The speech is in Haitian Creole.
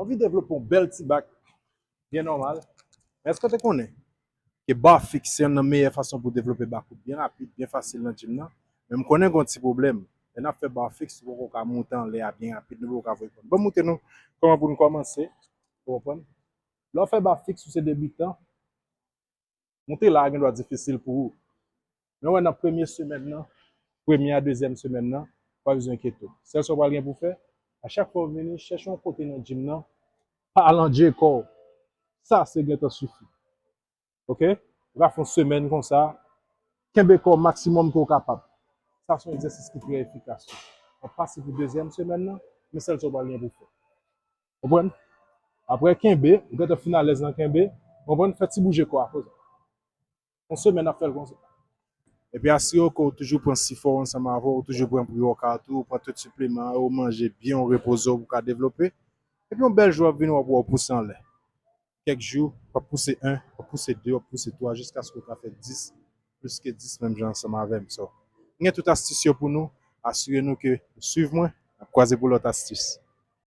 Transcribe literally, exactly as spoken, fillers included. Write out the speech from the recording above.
Anvi devlope yon bèl ti bak byen nòmal. Men èske w te konnen ke barre fixe se youn nan meyè fason pou devlope bak ou byen rapid, byen fasil nan gym nan? Men m konnen gen yon ti pwoblèm. Lè n ap fè barre fixe, nou poko ka monte anlè a byen rapid, nou poko ka voye kò n. Ban m montre nou kòman pou nou kòmanse. Ou konprann? Lè w fè barre fixe, ou se debitan, monte la a gendwa difisil pou ou. Men w wè nan premye semèn nan, premye a dezyèm semèn nan, pa bezwen enkyete w. Sèl sa w pral gen pou fè, a chak fwa w vini, chèche yon kote nan gym nan, pa alandje kò w. Sa se gentan sifi. Oke? Ou ka fè yon semèn konsa, kenbe kò w maksimòm ke w kapab. Sa se yon egzèsis ki trè efikas tou. W ap pase pou dezyèm semèn nan, men sèl sa w pral gen pou fè. Konprann? Apre kenbe, ou gentan fin alèz nan kenbe, konprann, fè ti bouje kò a konsa. Yon semèn ap fè l konsa. Epi asire w ke w toujou pran sifò ansanm avè w, ou toujou pran pre-workout ou, ou pran tout sipleman yo, ou manje byen, ou repoze w pou w ka devlope. Epi yon bèl jou ap vini, w ap wè w pouse anlè. Kèk jou, w ap pouse en, w ap pouse de, w ap pouse twa, jiskaske w ka fè dis, plis ke dis menm jan ansanm avè m. So, m gen tout astis yo pou nou. Asire nou ke w swiv mwen, n ap kwaze pou lòt astis.